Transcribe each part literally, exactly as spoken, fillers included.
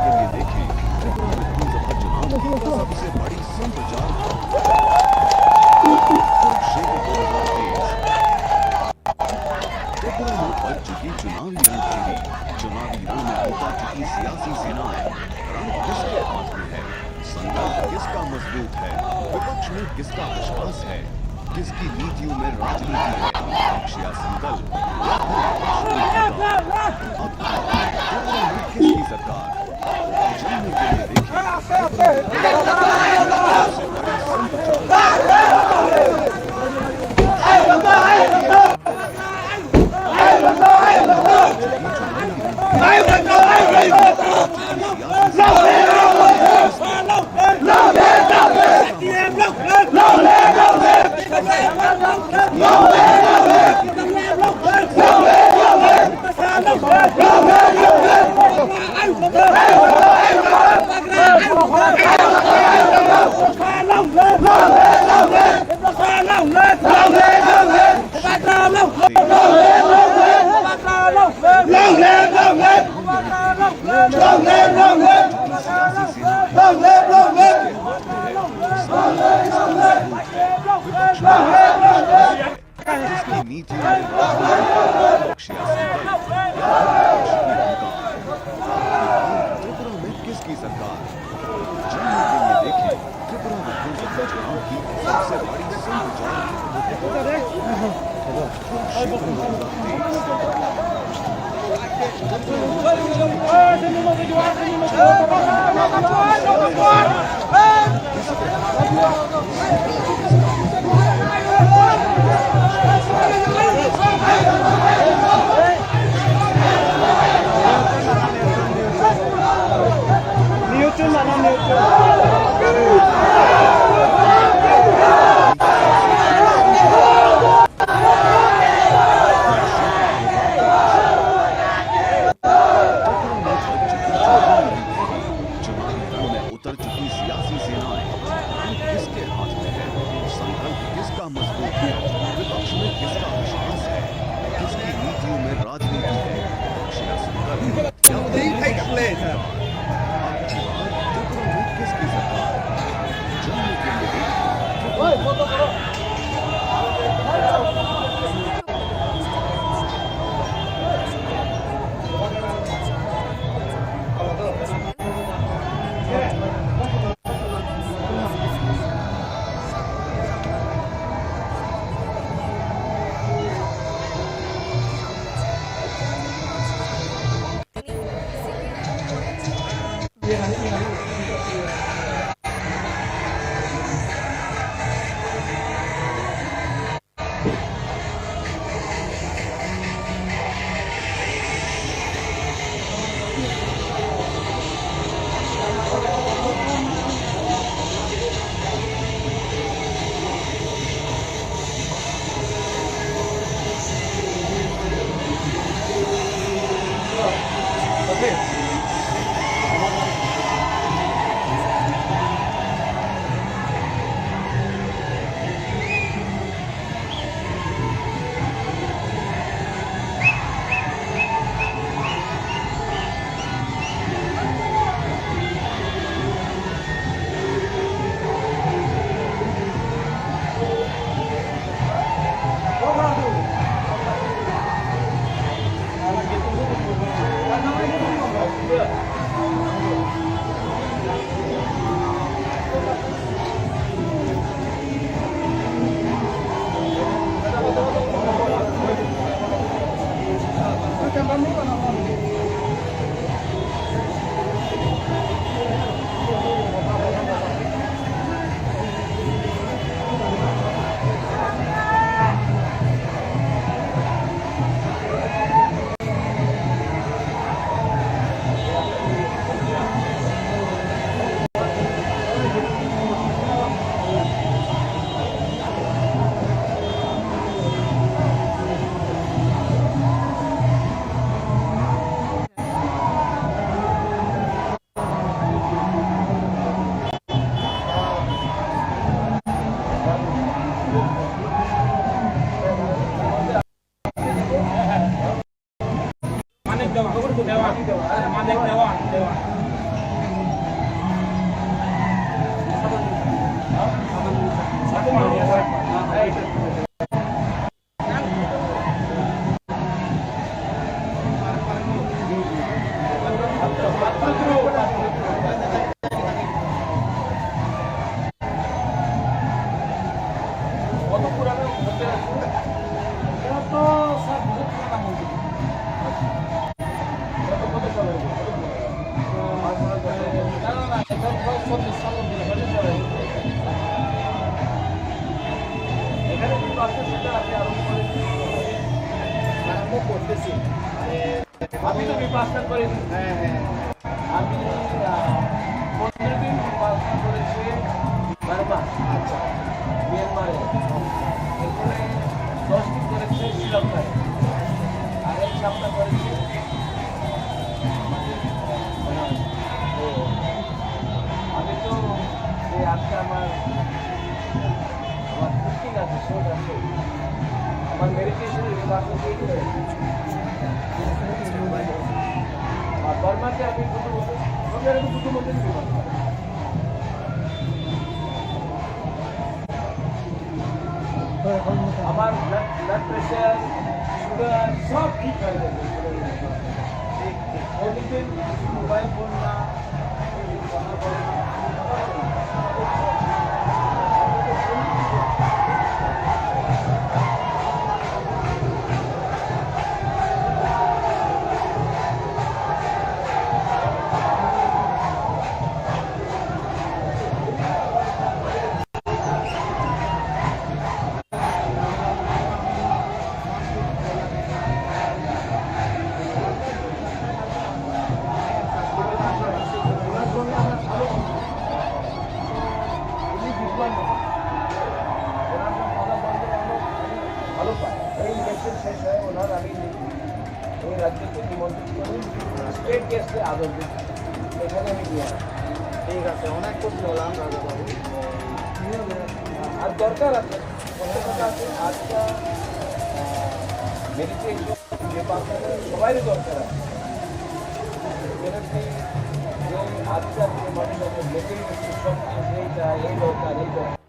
के लिए देखें, त्रिपुरा विधानसभा चुनाव की सबसे बड़ी संप्रचार कुरुक्षेत्र दो हज़ार तेईस। त्रिपुरा में पड़ चुकी चुनावी अंधेरी। चुनावी रण में उतर चुकी सियासी सेनाएं। रण किसके हाथ में है? संगठन किसका मजबूत है? विपक्ष में किसका विश्वास है? किसकी नीतियों में राजनीति है? पक्ष या संकल्प या फिर विपक्ष की धुरा? अब त्रिपुरा में किसकी सरकार? जानने के लिए देखिए। किसकी नीति और राजनीति, पक्ष या संगठन या फिर पक्ष की भूमिका? त्रिपुरा में किसकी सरकार? जानने के लिए देखिए त्रिपुरा विधानसभा चुनाव की सबसे बड़ी संचार। चुनावी रण में उतर चुकी सियासी सेनाएं, रण किसके हाथ में है? এখানে কিন্তু আজকে সেটা আমি আরম্ভ করেছি, আরম্ভ করতেছি। আমি তো বিপাশা করি। হ্যাঁ, হ্যাঁ। আমি, আহ, পনেরো দিন বিপাশা করেছি বার্মা, আচ্ছা। মিয়ানমারে। এরপরে দশ দিন করেছে শ্রীলঙ্কায়। আর এক সপ্তাহ করেছে। তো আমি তো এই আজকে আমার আমার cooking আছে, show আছে। আমার meditation এর classes এই করে। আর বার্মাতে আমি বুদ্ধ মন্দির, আমি আর বুদ্ধ মন্দির ছিলাম। আমার blood, blood pressure, sugar সব ঠিক হয়ে যাবে। ঠিক, ঠিক। কোনোদিন মোবাইল ফোন না, ভালো পায়। এই ইলেকশন শেষ হয়, ওনার আগে এই রাজ্যকে নিমন্ত্রণ করে স্টেট গেস্টে আদর দিচ্ছি। এখানে আমি নিয়ে আসি। ঠিক আছে, অনেক খুশি হলাম রাজাবাবু। আর দরকার আছে, ওনার কথা আছে, আজকে, আহ, মেডিটেশন যে পাঁচটা সবারই দরকার আছে। এখানে যে আজকাল যে মানুষ আছে, মেডিটেশন সব কিছু এই চায়, এই দরকার, এই দরকার।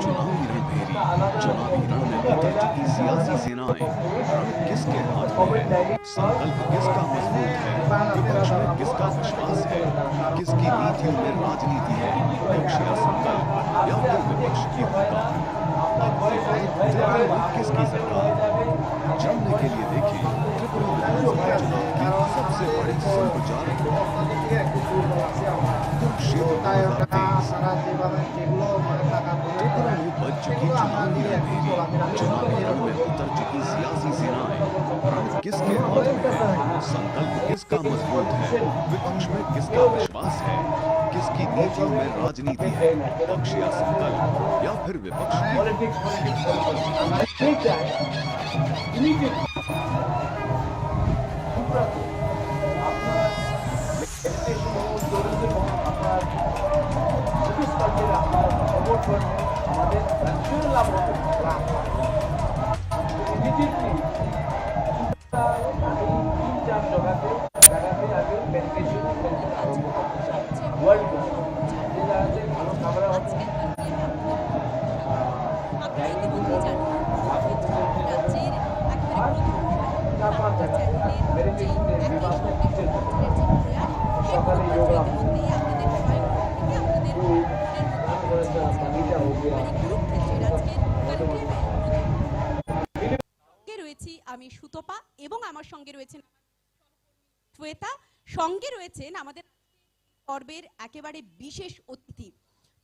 चुनावी रणभेरी, चुनावी रण में उतर चुकी सियासी सेनाएं, रण किसके हाथ में है? संकल्प किसका मजबूत है? विपक्ष में किसका विश्वास है? किसकी नीतियों में राजनीति है? पक्ष या संकल्प या फिर विपक्ष की हुक्का? अब जरूरत किसकी सरकार? जानने के लिए देखें त्रिपुरा विधानसभा चुनाव की सबसे बड़ी संप्रचार रिपोर्ट। कुरुक्षेत्र दो हज़ार तेईस। त्रिपुरा में बज चुकी चुनावी रणभेरी, चुनावी रण में उतर चुकी सियासी सेनाएं। रण किसके हाथ में है? संकल्प किसका मजबूत है? विपक्ष में किसका विश्वास है? किस की नीतियों में राजनीति है, पक्ष या संकल्प, या फिर विपक्ष की? সঙ্গে রয়েছি আমি সুতপা এবং আমার সঙ্গে রয়েছেন শ্বেতা, সঙ্গে রয়েছেন আমাদের পর্বের একেবারে বিশেষ অতিথি,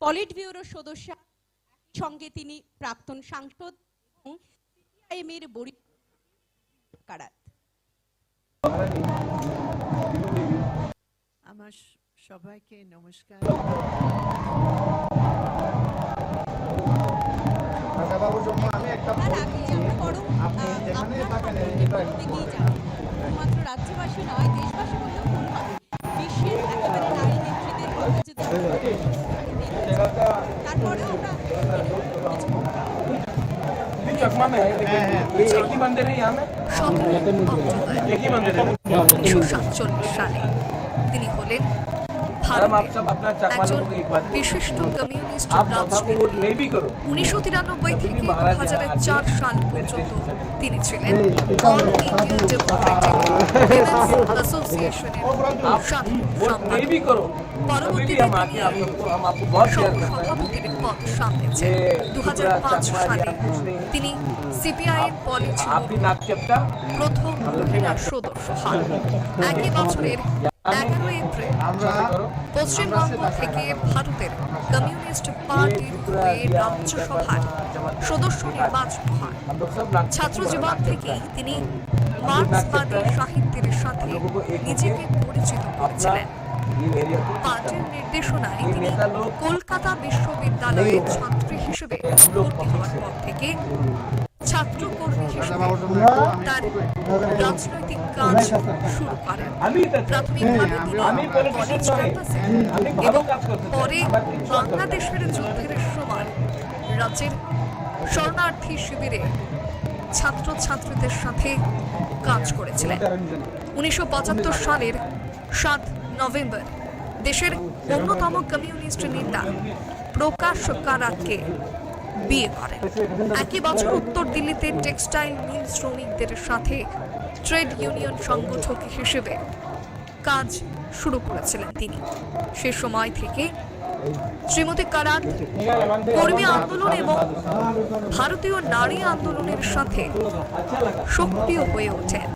পলিট ব্যুরো সদস্য, একই সঙ্গে তিনি প্রাক্তন সাংসদ এবং সিপিআইএম এর বরিষ্ঠ কারাত। আমার স-, সবাইকে নমস্কার। তার আগে আমরা বরং, আহ, আপনার সম্পর্কে একটু বলতে গিয়ে যাই। শুধুমাত্র রাজ্যবাসী নয়, দেশবাসী বললেও ভুল হবে। বিশ্বের একেবারে নারী নেত্রীদের কথা যদি আমরা বলি, তারপরেও আমরা কিছু चकमा में है, लेकिन ये एक ही मंदिर है यहाँ में। एक ही मंदिर है। উনিশশো সাতচল্লিশ সালে তিনি হলেন ভারতের একজন বিশিষ্ট কমিউনিস্ট রাজনীতিবিদ। উনিশশো তিরানব্বই থেকে দু হাজার চার সাল পর্যন্ত তিনি ছিলেন অল ইন্ডিয়া ডেমোক্রেটিক উইমেন্স অ্যাসোসিয়েশনের সাধারণ সম্পাদক। পরবর্তীতে তিনি সহ সভাপতির পদ সামলেছেন। দু হাজার পাঁচ সালে তিনি সিপিআইএম পলিট ব্যুরোর প্রথম মহিলা সদস্য হন। একই বছরের এগারোই এপ্রিল পশ্চিমবঙ্গ থেকে ভারতের কমিউনিস্ট পার্টির হয়ে রাজ্যসভার সদস্য নির্বাচিত হন। ছাত্র জীবন থেকেই তিনি মার্ক্সবাদী সাহিত্যের সাথে নিজেকে পরিচিত করেছিলেন। পার্টির নির্দেশনায় তিনি কলকাতা বিশ্ববিদ্যালয়ে ছাত্রী হিসেবে ভর্তি হওয়ার পর থেকে ছাত্র কর্মী হিসেবে তার রাজনৈতিক কাজ শুরু করেন। প্রাথমিকভাবে তিনি কলেজ ক্যাম্পাসে এবং পরে বাংলাদেশের যুদ্ধের সময় রাজ্যের শরণার্থী শিবিরে ছাত্রছাত্রীদের সাথে কাজ করেছিলেন। উনিশশো পঁচাত্তর সালের সাত নভেম্বর দেশের অন্যতম কমিউনিস্ট নেতা প্রকাশ কারাতকে বিয়ে করেন। একই বছর উত্তর দিল্লিতে টেক্সটাইল মিল শ্রমিকদের সাথে ট্রেড ইউনিয়ন সংগঠক হিসেবে কাজ শুরু করেছিলেন তিনি। সে সময় থেকে শ্রীমতী কারাত কর্মী আন্দোলন এবং ভারতীয় নারী আন্দোলনের সাথে সক্রিয় হয়ে ওঠেন।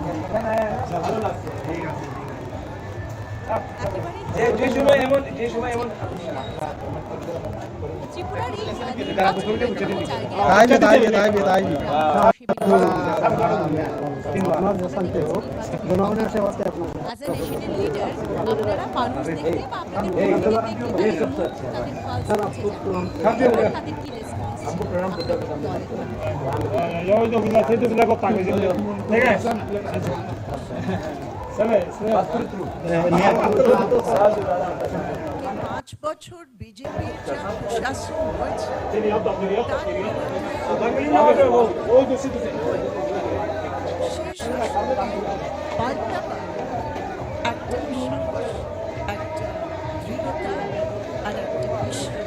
As a national leader, আপনারা মানুষ দেখলে বা আপনাদের কর্মীদের দেখলে তাদের, তাদের pulse বুঝে যান। তাদের কি response? পাঁচ বছর বিজেপির যা প্রশাসন হয়েছে, তার বিরুদ্ধে শেষ পাল্টা একটা সাহস, একটা দৃঢ়তা আর একটা বিশ্বাস।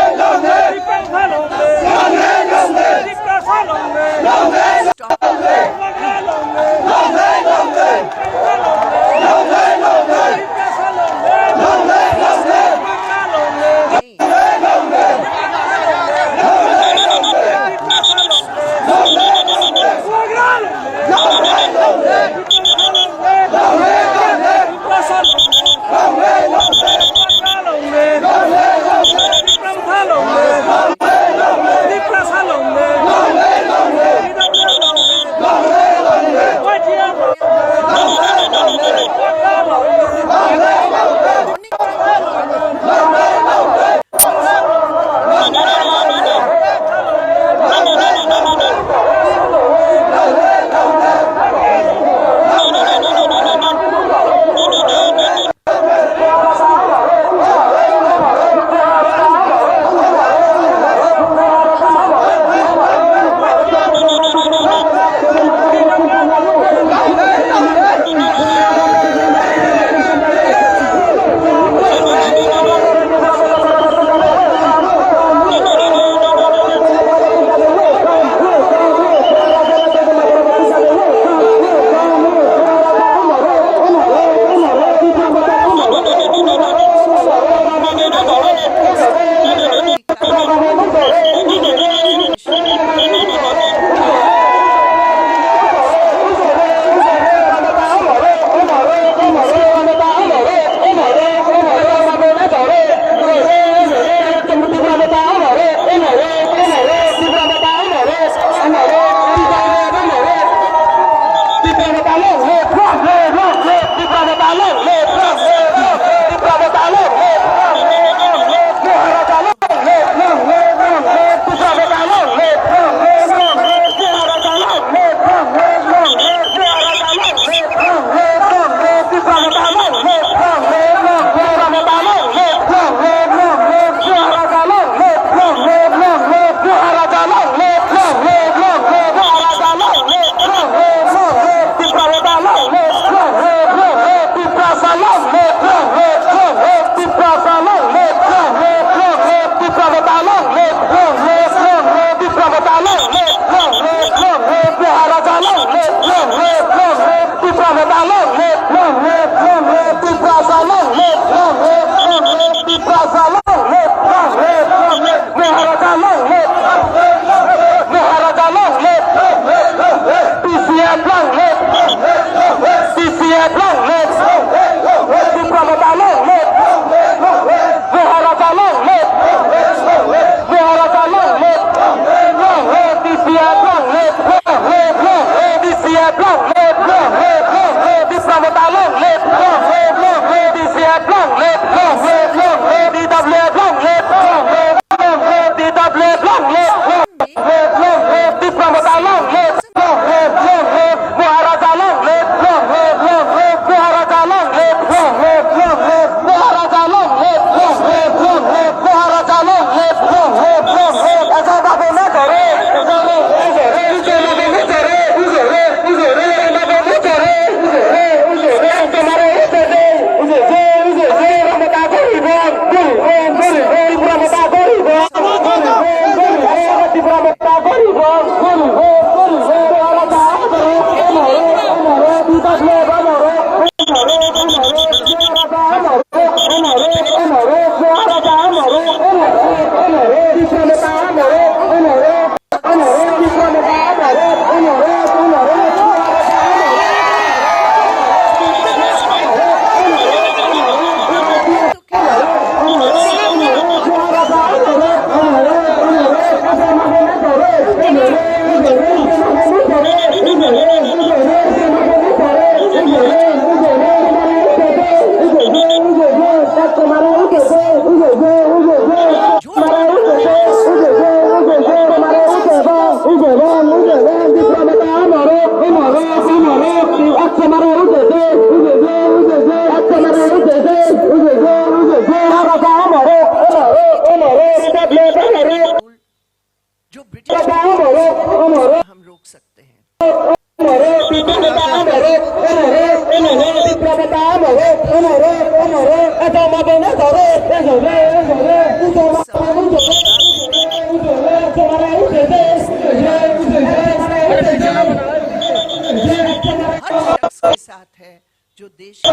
के साथ है, जो देश के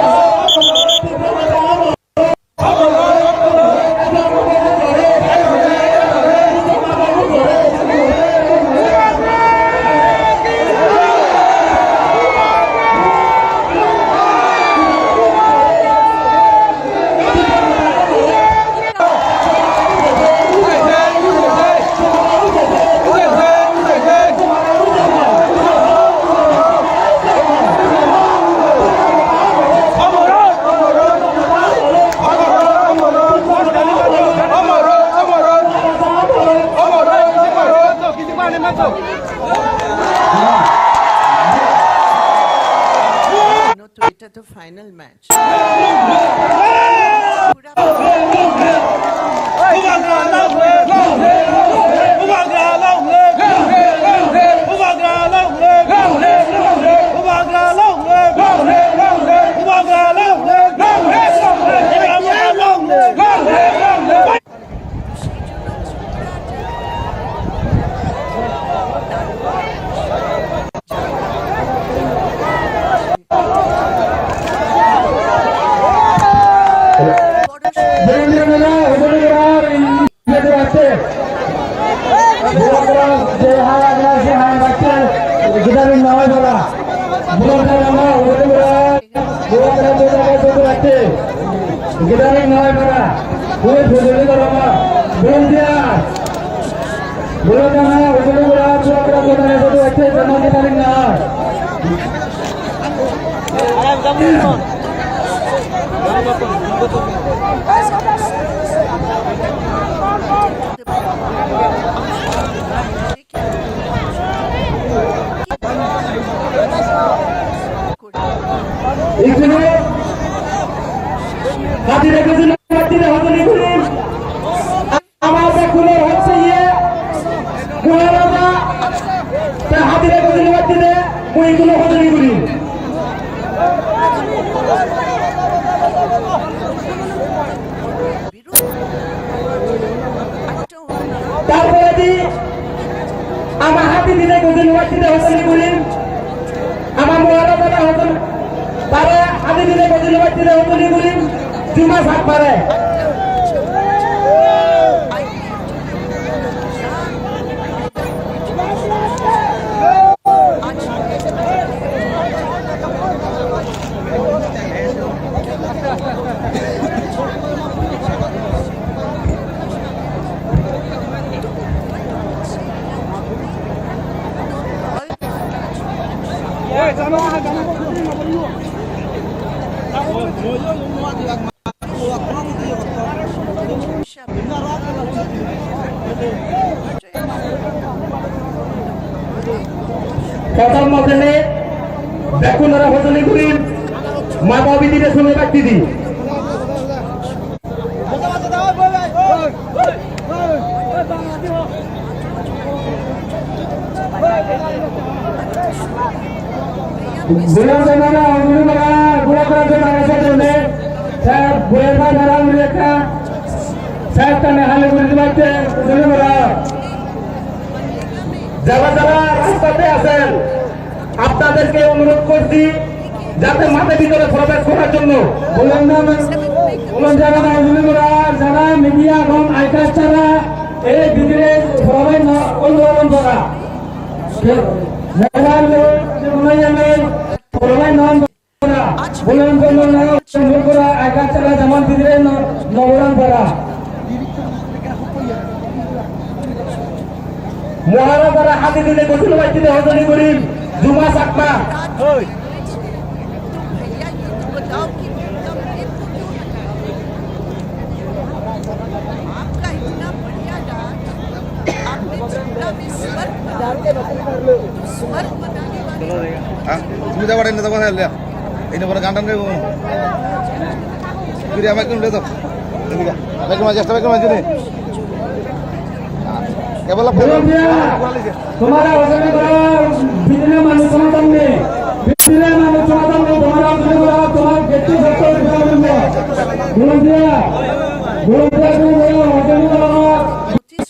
তো এটা তো final match. Gidaring Noaipara, Kuwait Hojoli Goroma, Volunteer. Volunteer, Hojoli Gora, Chuakra, Kotane, Sotu, Ache, Jama, Gidaring Noai. Ikunu, hati de kudu na, hati de hoto ni kudu. Ama de kudu hoto ye, kudu na, te hati de kudu na, hati de, mui ikunu hoto ni kudu. Tarpore di ama hati dinai gojin wajide hotani gurim. Ama muara dana hotan. Tare hati dinai gojin wajide hotani gurim. Juma sak pare. Kotor mokene, bekunara hojoli gurin, mata bidire sune bakti di. Bulan Januari, Bulan Januari, Bulan Januari, Bulan Januari, Bulan Januari, Bulan Januari, Bulan Januari, যারা যারা রাস্তাতে আছেন, আপনাদেরকে অনুরোধ করছি যাতে মাঠের ভিতরে প্রবেশ করার জন্য। Bulan Januari, Bulan Januari, Bulan Januari, যারা মিডিয়া এবং আইকার ছাড়া এই ভিতরে সবাই না অনুমোদন করা। যারা লোক, যে কোনো জায়গায় সবাই নাম Bulan Januari, Bulan Januari, Agartala, Jaman Bidire, Nogoran Para. Mohara Para, Hati Dile, Gosul Baitile, Hojoli Gurim, Juma Sakma. आपका इतना बढ़िया डांस, आपने त्रिपुरा में स्वर्ग बनाया, तो स्वर्ग बनाने वाले তুমি যাবা না, যাবা না, এই নম্বরে গান টান গাইবো। ফিরে আমার কোন লেতো? এদিকে। বেগম আজ আসতে, বেগম আজ নেই। কেবল তোমার আলোচনা করা ভিতরে মানুষ সমাধান নেই। ভিতরে মানুষ সমাধান নেই, তোমার আলোচনা করা, তোমার ব্যক্তি সত্য অধিকার নেই। বুলন্দিয়া, বুলন্দিয়া, তুমি বলো, অর্জন করা।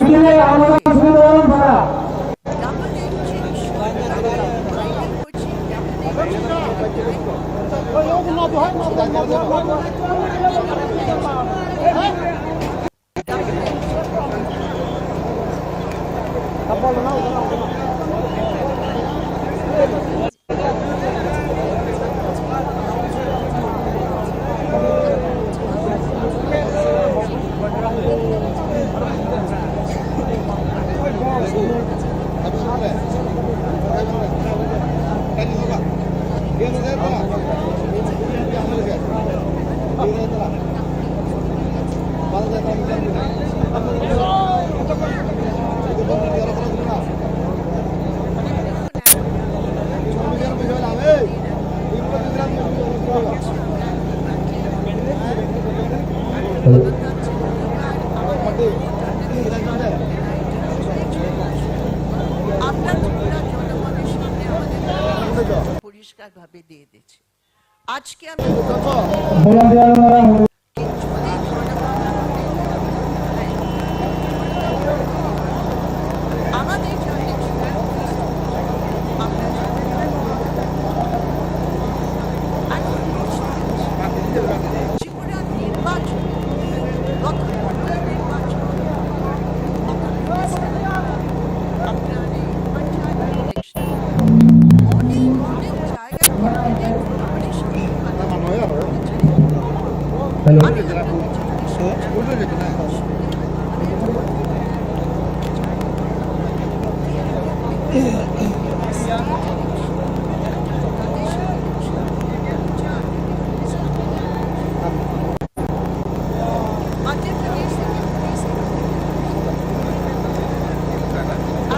ভিতরে আমার সমাধান করা। আমরা ত্রিপুরা জনগণের সামনে আমাদের পরিষ্কারভাবে দিয়ে দিচ্ছি। আজকে আমি আমাদের জাতীয় আমরা ত্রিপুরা নির্বাচন গত নির্বাচন আপনারা নির্বাচন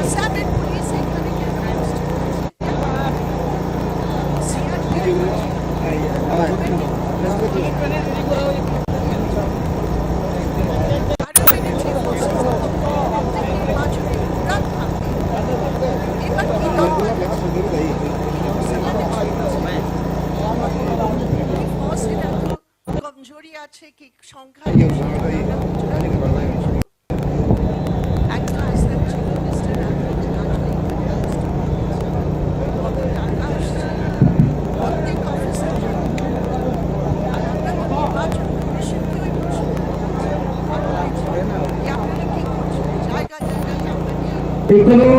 আসামের পুলিশ এখানে কেন অ্যারেস্ট করেছে? কমজোরি আছে কি সংখ্যা? একটা আছে, ছিল মিস্টার রাহুল গান্ধী। কত টাকা আসছে? প্রত্যেক অফিসের জন্য। আর আমরা তো নির্বাচন কমিশনকে ওই প্রশ্ন করতে চাই। আপনারা কি করছেন? জায়গা জায়গায় আমরা নিয়ে এখনো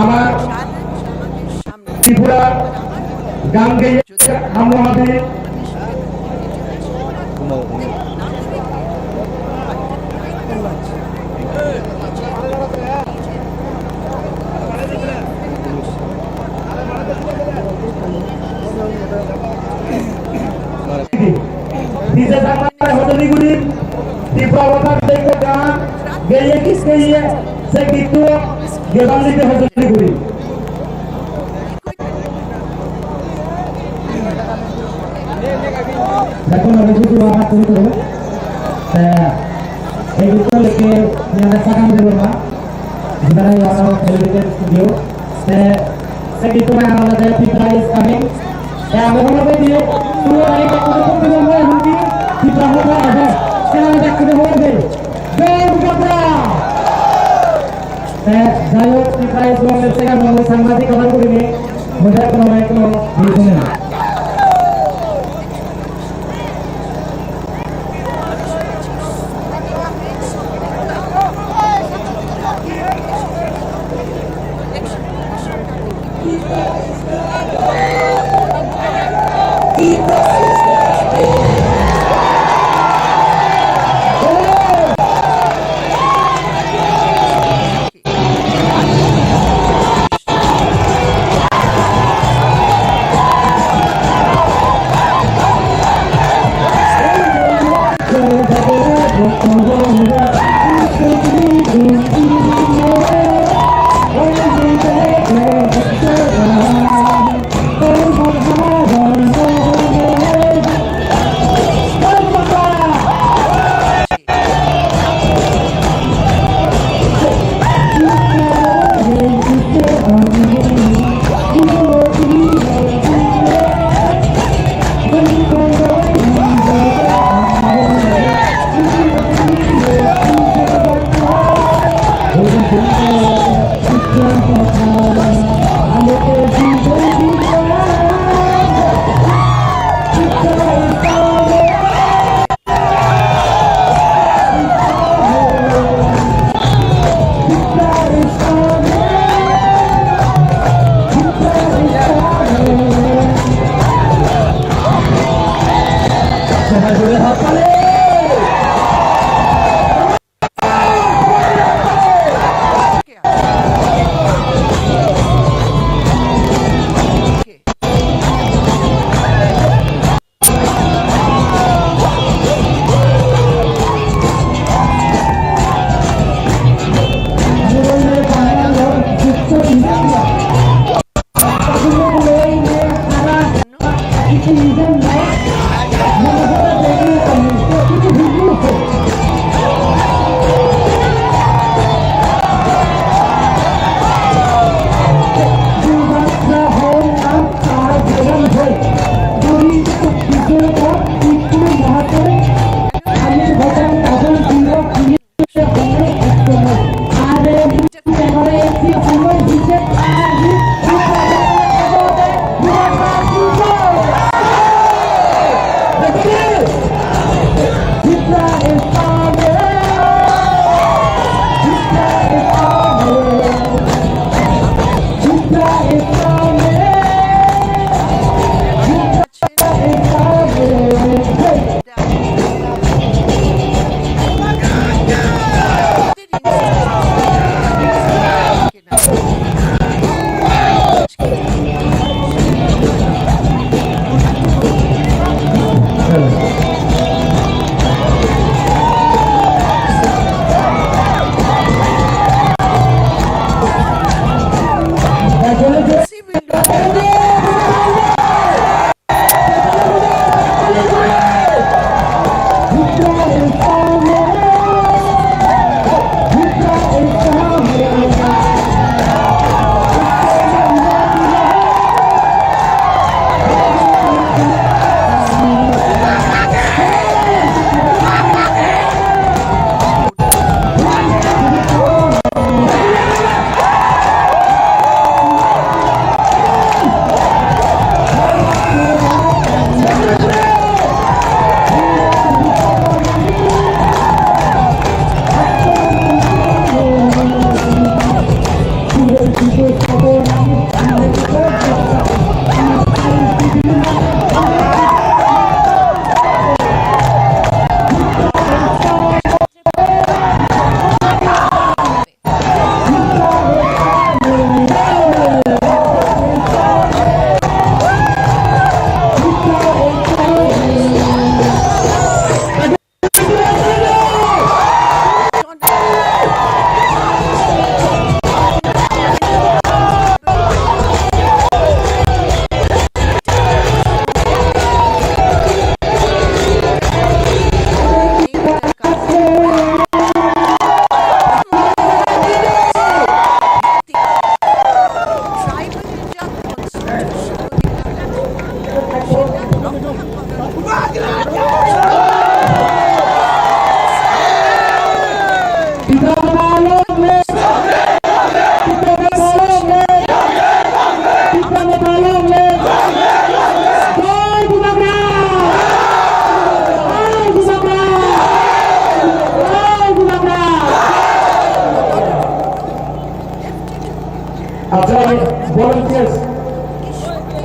আমার চ্যালেঞ্জ আমাদের সামনে। ত্রিপুরা গাঙ্গেয় Mahadev. Bisa sama hotel Liguri, di Purwokerto, Dengkot, dan Gaya Kiskeya, segitu, dia balik di hotel Liguri. Dakun na buku dua hati itu. Saya, saya itu lagi yang ada sakam di rumah. Sebenarnya yang mau celebrate studio. Saya, saya itu yang ada Pitra is coming. Saya mau ngomong dia. Semua naik ke punggung rumah nanti. Pitra mau ada. Saya ada ke rumah dia. Jai Pitra. Te jai hok, Tripura Youth Congress theke ang bo sangbadik kabar gurinai, mujak kono bai kono bising. আচ্ছা, volunteers,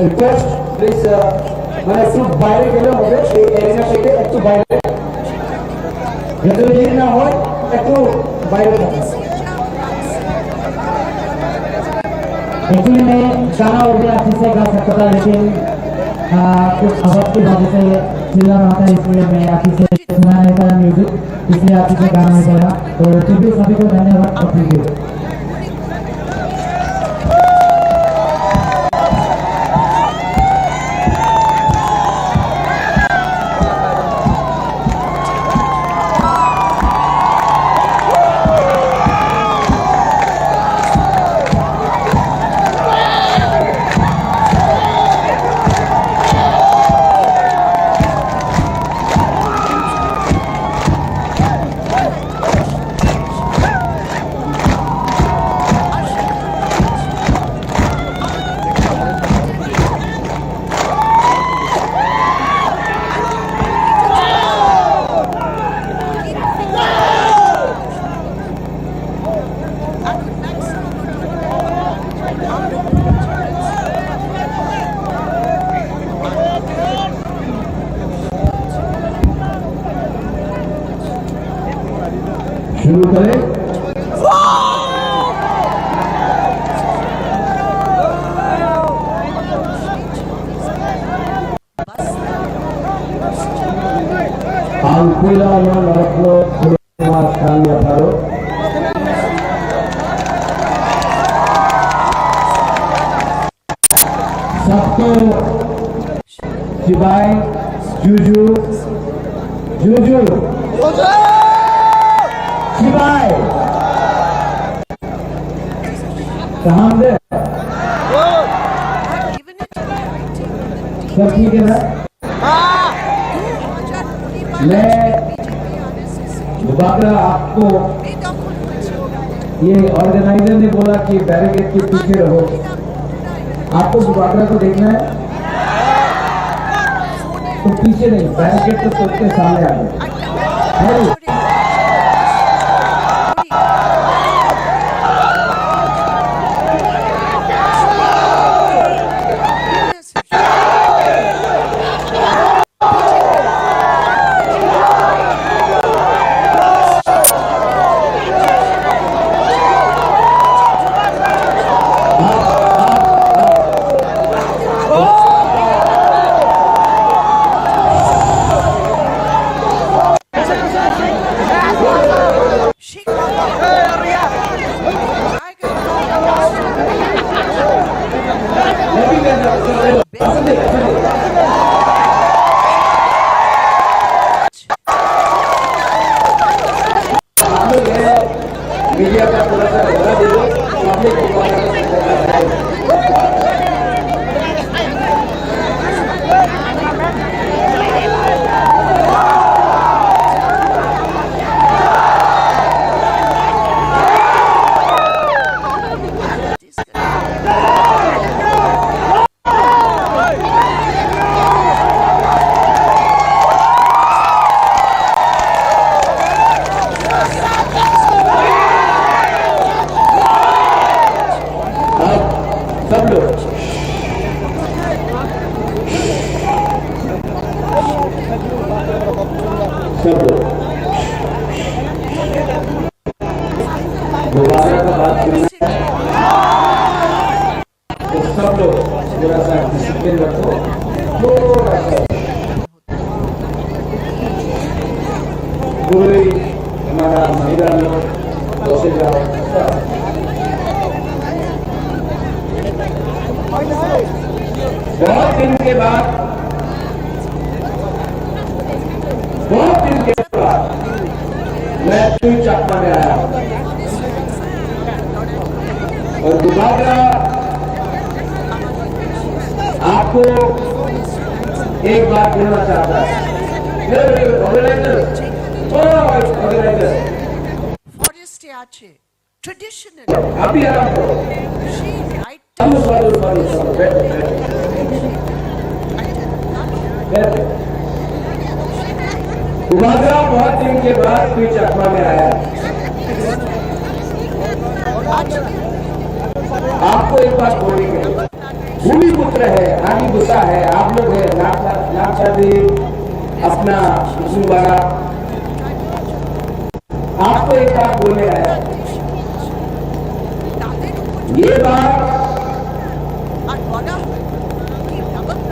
request, please, আহ, মানে একটু বাইরে গেলে হবে, এই এরিয়া থেকে একটু বাইরে। যাতে ভিড় না হয়, একটু বাইরে থাকেন। Actually, मैं गाना और भी अच्छे से गा सकता था, लेकिन, आ, कुछ आवाज़ की वजह से चिल्ला रहा था, इसलिए मैं अच्छे से सुना नहीं पाया म्यूजिक, इसलिए अच्छे से गाना नहीं पाया। तो फिर भी सभी को धन्यवाद और थैंक यू। শুরু করে। Ang puila ano norokno khulumma khlangya pharo. Sakto chibai juju juju chibai. Kaham de? Sab thik hai na? मैं बुबागरा आपको, ये ऑर्गेनाइजर ने बोला कि बैरिकेड के पीछे रहो। आपको बुबागरा को देखना है? तो पीछे नहीं, बैरिकेड को तोड़ के सामने आ जाओ। है नी? मीडिया का थोड़ा सा ध्यान दीजिए, पब्लिक को सब लोग, सब लोग दोबारा का बात सुनना। तो सब लोग थोड़ा सा डिसिप्लिन रखो, थोड़ा सा। कोई हमारा महिला लोग बसे जाओ। बहुत दिन के बाद, बहुत दिन के बाद मैं ट्विन चाकमा में आया हूँ। और दोबारा आपको एक बात बोलना चाहता है। Organiser, organiser. ফরেস্টে আছে, ট্রেডিশনাল। अभी आराम करो। সেই রাইটটা সাধু, সাধু, সাধু, সাধু, बैठो, बैठो। बैठो। दोबारा बहुत दिन के बाद कोई चकमा में आया। আজকে आप आपको एक बात बोलनी है, भूमिपुत्र है, रानी बुसा है, आप लोग है, नाथ, नाथ शादी, अपना कुसुमबाड़ा, आपको एक बात बोलने आया। ये बार,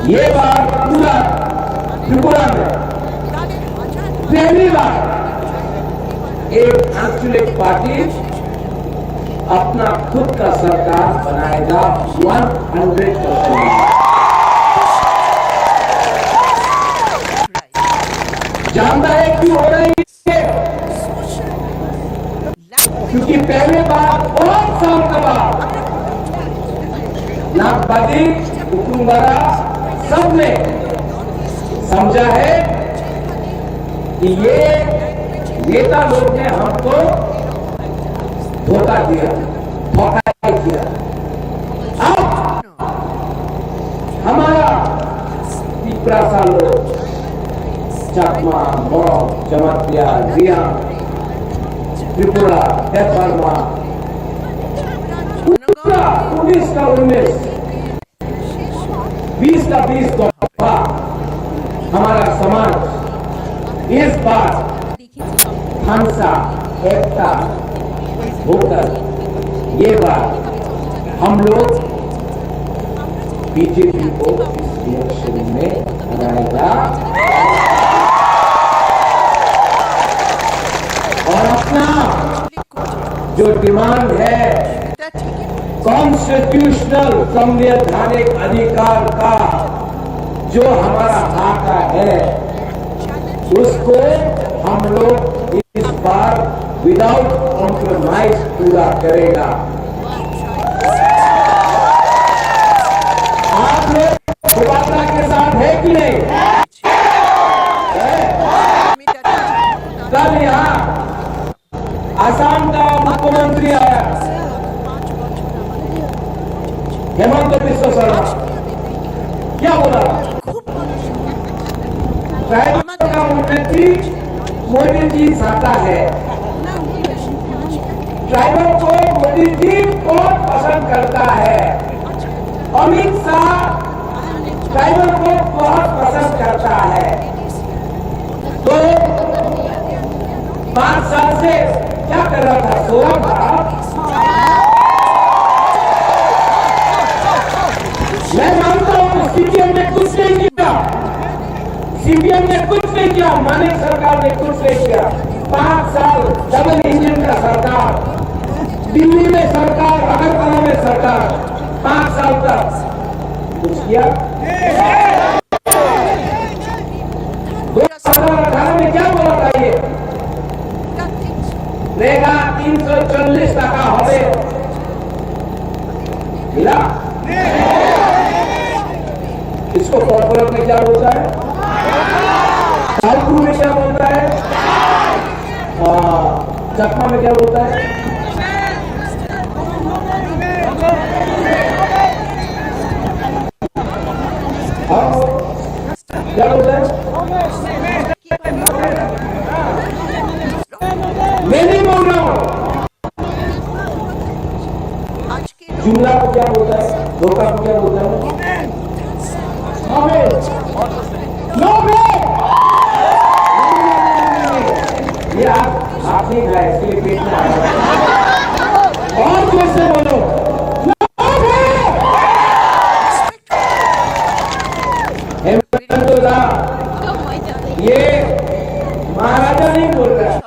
ये बार पूरा त्रिपुरा में पहली बार एक आंचलिक पार्टी अपना खुद का सरकार बनाएगा, वन हंड्रेड परसेंट। जानता है क्यों हो रही है? क्योंकि पहले बार बहुत साल के बाद नागबादी, कुकुम्बरा, सबने समझा है कि ये नेता लोग ने हमको धोखा दिया, धोखा दिया। अब हमारा तिप्रासा लोग, चकमा, मग, जमातिया, रियांग, त्रिपुरा, देबबर्मा, पूरा उन्नीस का उन्नीस, बीस का बीस दफा हमारा समाज इस बार थानसा एकता होकर ये बार हम लोग बीजेपी को इस इलेक्शन में हराएगा और अपना जो डिमांड है कॉन्स्टिट्यूशनल संवैधानिक अधिकार का जो हमारा हक है उसको हम लोग इस बार विदाउट कॉम्प्रोमाइज पूरा करेगा। आप लोग सुभद्रा के साथ है कि नहीं? है? कल यहाँ आसाम का मुख्यमंत्री आया, हेमंत बिस्व शर्मा, क्या बोला? ट्राइबल का उन्नति मोदी जी चाहता है। ट्राइबल को मोदी जी बहुत पसंद करता है। अमित शाह ट्राइबल को बहुत पसंद करता है। तो पांच साल से क्या कर रहा था? सो रहा था। मैं मानता हूं सीपीएम ने कुछ नहीं किया, सीपीएम ने कुछ नहीं किया, मानिक सरकार ने कुछ नहीं किया। पांच साल डबल इंजन का सरकार, दिल्ली में सरकार, अगरतला में सरकार, पांच साल तक कुछ किया? दो हज़ार अठारह में क्या बोला था ये? रेगा तीन सौ चालीस टका होवे। मिला? इसको कॉर्पोरेट में क्या बोलता है? कालपुर में क्या बोलता है? आ, चकमा में क्या बोलता है? हाँ? क्या बोलता है? मैं नहीं बोल रहा हूँ। जुमला को क्या बोलता है? धोखा को क्या बोलता है? ये आप, आप नहीं खाए, इसलिए पेट में आ रहा है। और जोर से बोलो। हेमंत दा, ये महाराजा नहीं बोल रहा है,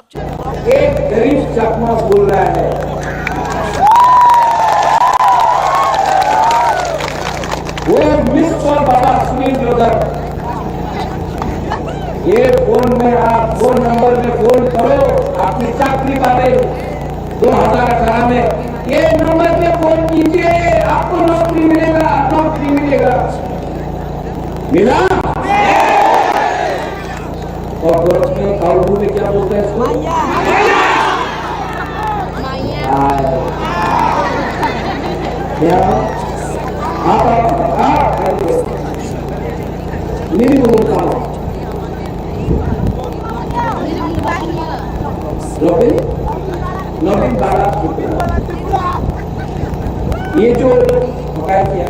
एक गरीब चकमा बोल रहा है। वो मिस कॉल बाबा सुनील ब्रदर, ये फोन में आप फोन नंबर में फोन करो, आपकी चाकरी पावे। दो हज़ार अठारह में ये नंबर पे फोन कीजिए, आपको नौकरी मिलेगा, नौकरी मिलेगा। मिला? और गोरख में, कालू में क्या बोलते हैं इसको? आए। क्या? आप, आप, आप, नहीं, नहीं, नहीं, नहीं। Robin? Robin Bala. ये जो बकाया किया,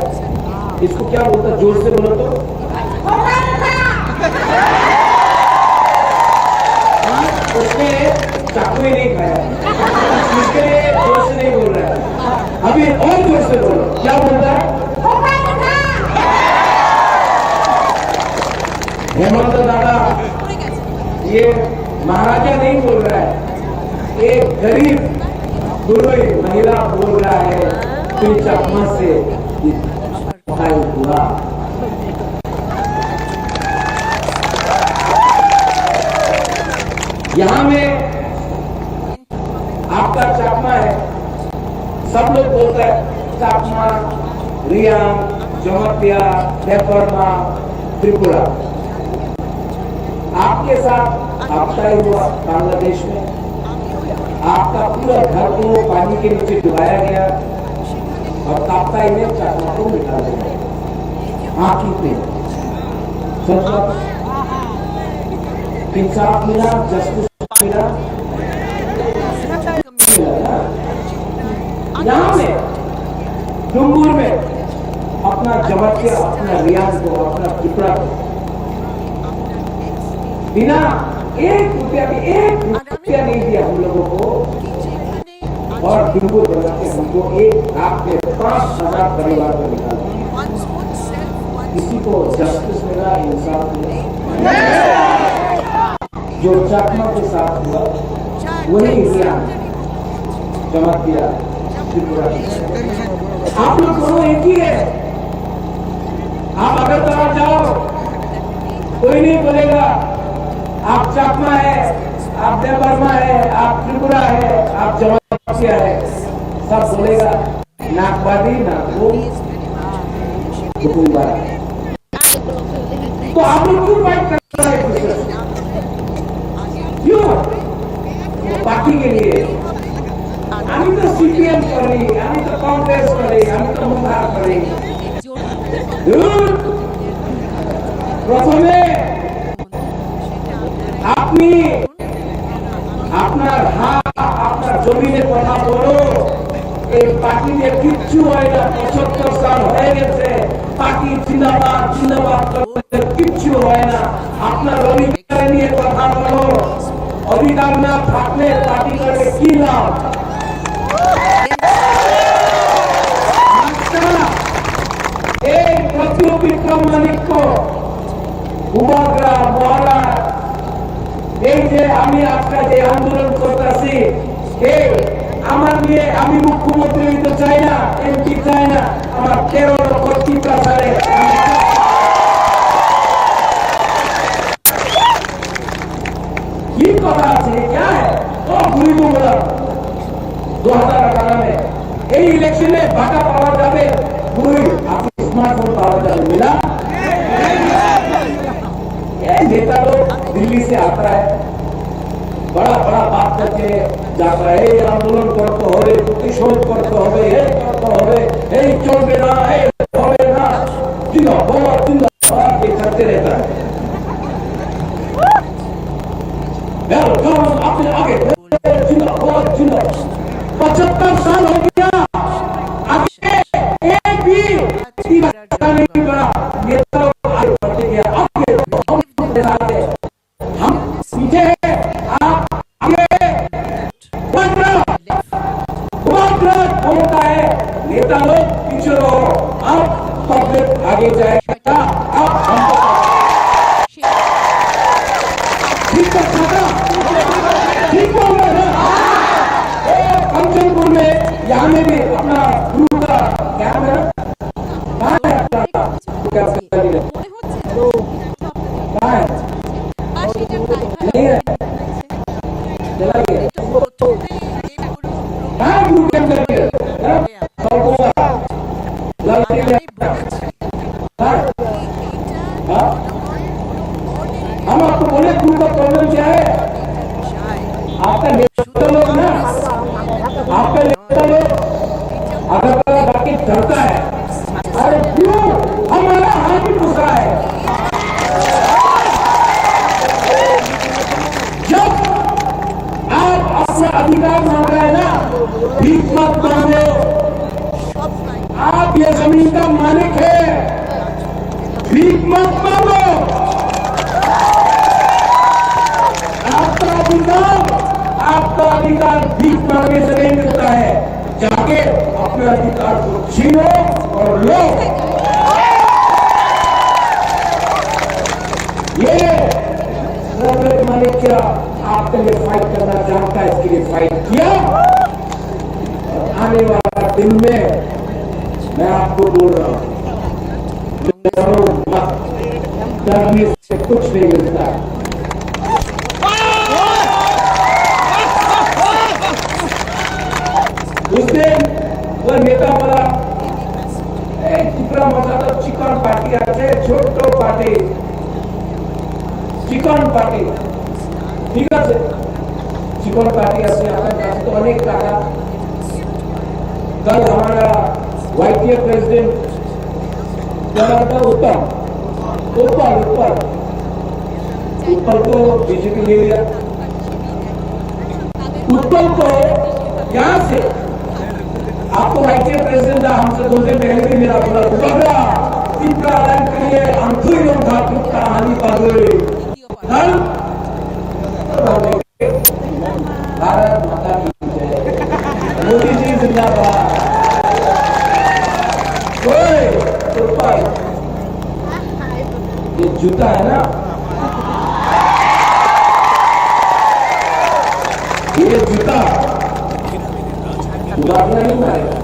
इसको क्या बोलता है? जोर से बोलो तो। उसने चाकू ही नहीं खाया, इसके लिए जोर से नहीं बोल रहा है। अभी और जोर से बोलो, क्या बोलता है? हेमंत दादा, ये महाराजा नहीं बोल रहा है, एक गरीब बुढ़ी महिला बोल रहा है, तुम चकमा से। यहाँ में आपका चकमा है, सब लोग बोलता है चकमा, रियांग, जमातिया, देबबर्मा, त्रिपुरा। आपके साथ आपदा ही हुआ बांग्लादेश में, आपका पूरा घर को पानी के नीचे डुबाया गया और काप्ताई ने चकमा को निकाल दिया। आखिर में सच बात, इंसाफ मिला, जस्टिस मिला। यहाँ में डुंगुर में अपना जमातिया, अपना रियांग को, अपना त्रिपुरा को बिना एक रुपया भी, एक रुपया नहीं दिया हम लोगों को। और डुंगुर बना के हमको एक लाख में पाँच हजार परिवार को निकाला। किसी को जस्टिस मिला, इंसाफ मिला? जो चकमा के साथ हुआ, वही रियांग, जमातिया, त्रिपुरा। आप लोग दोनों एक ही है। आप अगरतला जाओ, कोई नहीं बोलेगा आप चकमा है, आप देबबर्मा है, आप त्रिपुरा है, आप जमातिया है। सब बोलेगा नागबारी, नागपुर, हुकुमबारा। तो आप लोग क्यों फाइट कर रहे हैं एक दूसरे से? क्यों? पार्टी के लिए। আমি তো সিপিএম করি, আমি তো কংগ্রেস করি, আমি তো মুঙ্গা করি। ধুর! প্রথমে আপনি আপনার হাত, আপনার জমিনে কথা বলো। এই পার্টি দিয়ে কিচ্ছু হয় না, পঁচাত্তর সাল হয়ে গেছে। পার্টি জিন্দাবাদ, জিন্দাবাদ করলে কিচ্ছু হয় না। আপনার অধিকার নিয়ে কথা বলো। অধিকার না থাকলে পার্টি করে কি লাভ? এই প্রতিরূপ বিক্রম মাণিক্য, বুবাগ্রা, মহারাজ, এই যে আমি আজকে যে আন্দোলন করতেছি, এই আমার নিয়ে আমি মুখ্যমন্ত্রী হইতে চাই না, এমপি চাই না, আমার তেরো লক্ষ টিপ্রা ছাড়ে। কি কথা আছে? क्या है? ও বুড়ি বংলা, দু হাজার আঠারো মে এই ইলেকশনে বাটা পাওয়া যাবে, বুড়ি আপনি স্মার্টফোন পাওয়া যাবে, মিলা? ये नेता लोग दिल्ली से आता है, बड़ा बड़ा बात करके जाता है, ये आंदोलन करते हुए, प्रतिशोध करते हुए, ये करते हुए, ये चल बेटा, ये हो बेटा, जिंदाबाद, जिंदाबाद, ये करते रहता है। यार, काम अपने आगे, जिंदाबाद, जिंदाबाद। पचहत्तर साल हो गया, अभी एक भी नहीं बढ़ा, नेता लोग आगे बढ़ते गया, आगे बढ़ते जाते। हम पीछे हैं, आप आगे बढ़ रहे हो। बहुत गलत होता है, नेता लोग पीछे रहो, आप पब्लिक आगे जाएगा, आप हमको ठीक तो था ना? ठीक बोल रहे हैं ना? ए, कंचनपुर में, यहाँ में भी अपना गुरु का क्या है? कहाँ है अपना गुरु का? कहाँ है? नहीं है। चला गया। कहाँ है गुरु का? हाँ? हाँ? हम आपको बोले, गुरु का प्रॉब्लम क्या है? आपका नेता लोग ना, आपका नेता लोग अगर बाकी डरता है, अरे क्यों हमारा हाथ भी घुसा है? जब आप अपना अधिकार मांग रहे हैं ना, भीख मत मांगो। ये जमीन का मालिक है, भीख मत मांगो। आपका अधिकार, आपका अधिकार भीख मांगने से नहीं मिलता है। जाके अपने अधिकार को छीनो और लो। ये रमेश मानिक क्या आपके लिए फाइट करना जानता है, इसके लिए फाइट किया। और आने वाला दिन में मैं आपको बोल रहा हूँ, डरो मत, डरने से कुछ नहीं मिलता। उस दिन वो नेता बोला, "ए, टिपरा मजा तो चिकन पार्टी আছে, ছোট পার্টি, চিকন পার্টি।" ঠিক আছে, চিকন পার্টি আছে, আপনার কাছে তো অনেক টাকা। कल हमारा वाईटीए प्रेसिडेंट क्या नाम था? उत्पल, उत्पल, उत्पल, उत्पल को बीजेपी ले लिया। उत्पल को यहाँ से आपको वाईटीए प्रेसिडेंट था, हमसे दो दिन पहले भी मिला, बोला, "बुबागरा, इनका अलग करिए, हम दुई लोग था, कुत्ता हानि पगड़ी।" कल भारत माता की जय। मोदी जी जिंदाबाद। ओए, ऊपर। ये जूता है ना, ये जूता उतारना नहीं पड़ेगा।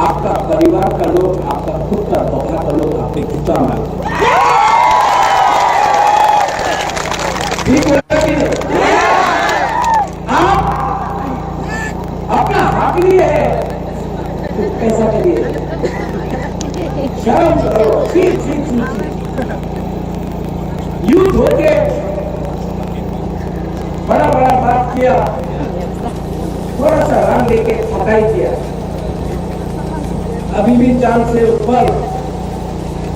आपका परिवार का लोग, आपका खुद का बखा का लोग आपके जूता मारे। ठीक बोला कि नहीं? आप अपना हक लिए है, तो कैसा करिए? शर्म करो, छी, छी, छी, छी। यूथ होके बड़ा बड़ा बात किया, थोड़ा सा रंग लेके फटाई किया। अभी भी चांद से ऊपर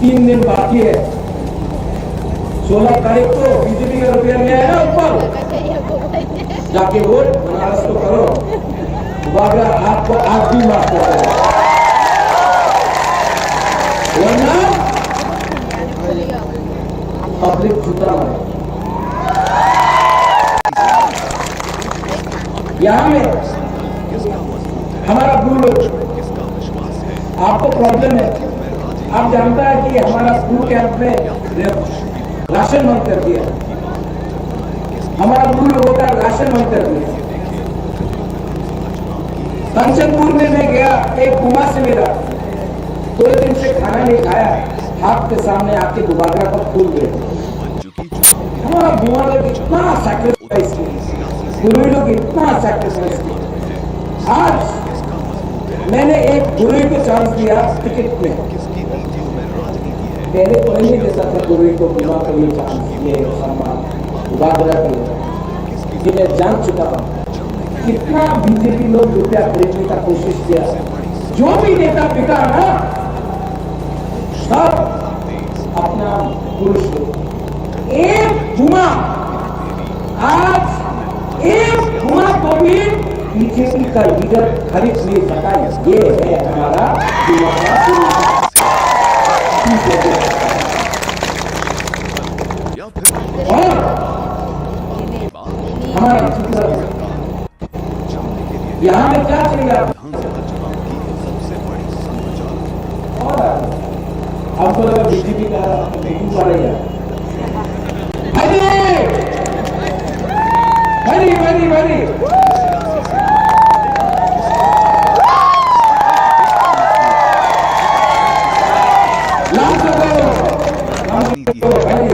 तीन दिन बाकी है। सोलह तारीख को बीजेपी का रुपया ले आया ऊपर, जाके वोट बनारस को करो। बाबा आपको आज भी माफ कर दो, वरना पब्लिक जूता मारेगी। यहाँ में हमारा ब्रू लोग, आपको प्रॉब्लम है, आप जानता है कि हमारा ब्रू कैंप में राशन बंद कर दिया, हमारा ब्रू लोगों का राशन बंद कर दिया। कंचनपुर में मैं गया, एक बुआ से मिला, दो दिन से खाना नहीं खाया, हाथ के सामने आके बुबागरा को फूल दे। हमारा बुआ लोग इतना सैक्रिफाइस किए, गुरु लोग इतना सैक्रिफाइस किए। आज मैंने एक गुरु को चांस दिया टिकट में, पहले कोई नहीं देता था गुरु को, बुआ को ये चांस, ये सम्मान, बुआ को ये। ये मैं जान चुका हूँ कितना बीजेपी लोग रुपया खरीदने का कोशिश किया, जो भी नेता बिका ना, सब अपना पुरुष लोग। एक बुआ, आज एक बुआ को भी बीजेपी का लीडर खरीद नहीं सका। ये है हमारा दिमाग का पुरुष। और हमारा दूसरा, यहाँ में क्या चाहिए आपको? और हमको लगा बीजेपी का मीटिंग पड़ रही है। भाई, भाई, भाई, भाई। लाल सगो, लाल सगो, भाई।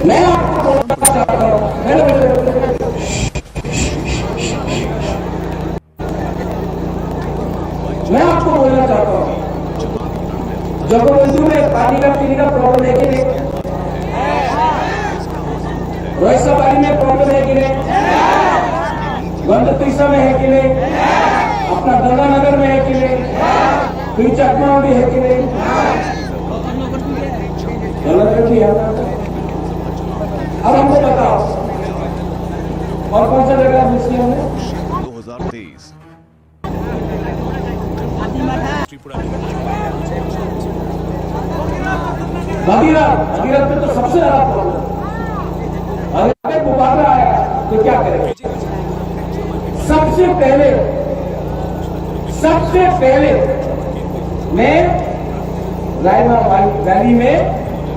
मैं आपको बोलना चाहता हूँ, मैं आपको बोलना चाहता हूँ, जगबंधु में पानी का, पीने का प्रॉब्लम है कि नहीं? रईसाबाड़ी में प्रॉब्लम है कि नहीं? गंडतीसा में है कि नहीं? अपना गंगानगर में है कि नहीं? फिर चकमा भी है कि नहीं? गंगानगर भी है ना? अगर बुखार आया तो क्या करें? सबसे पहले, सबसे पहले मैं रायमा वैली में,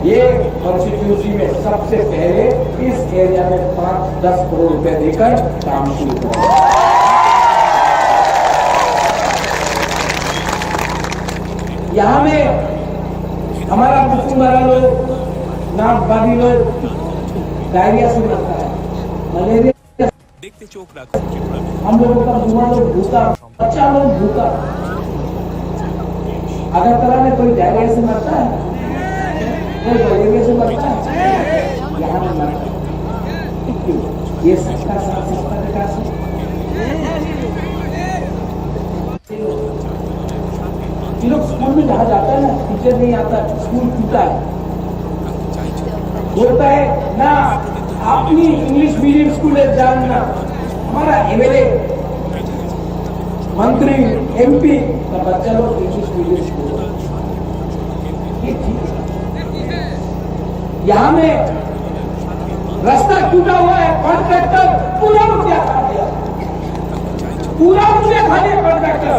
ये कॉन्स्टिट्यूंसी में सबसे पहले इस एरिया में पाँच दस करोड़ रुपए देकर काम शुरू करूंगा। यहाँ में हमारा मुसुंगरा लोग, नागबादी लोग डायरिया से मरता है, मलेरिया। हम लोगों का बुआ लोग भूखा, बच्चा लोग भूखा। अगरतला में कोई डायरिया से मरता है? कोई मलेरिया से मरता है? यहाँ नहीं मरता। क्यों? ये सबका साथ, सबका विकास है। ये लोग स्कूल में जहाँ जाता है ना, टीचर नहीं आता, स्कूल टूटा है। बोलता है ना, अपनी इंग्लिश मीडियम स्कूल में जाना। हमारा एमएलए, मंत्री, एमपी का बच्चा लोग इंग्लिश मीडियम स्कूल में। ये ठीक है। यहाँ में रास्ता टूटा हुआ है, कॉन्ट्रैक्टर पूरा रुपया खा गया, पूरा रुपया खा गया कॉन्ट्रैक्टर।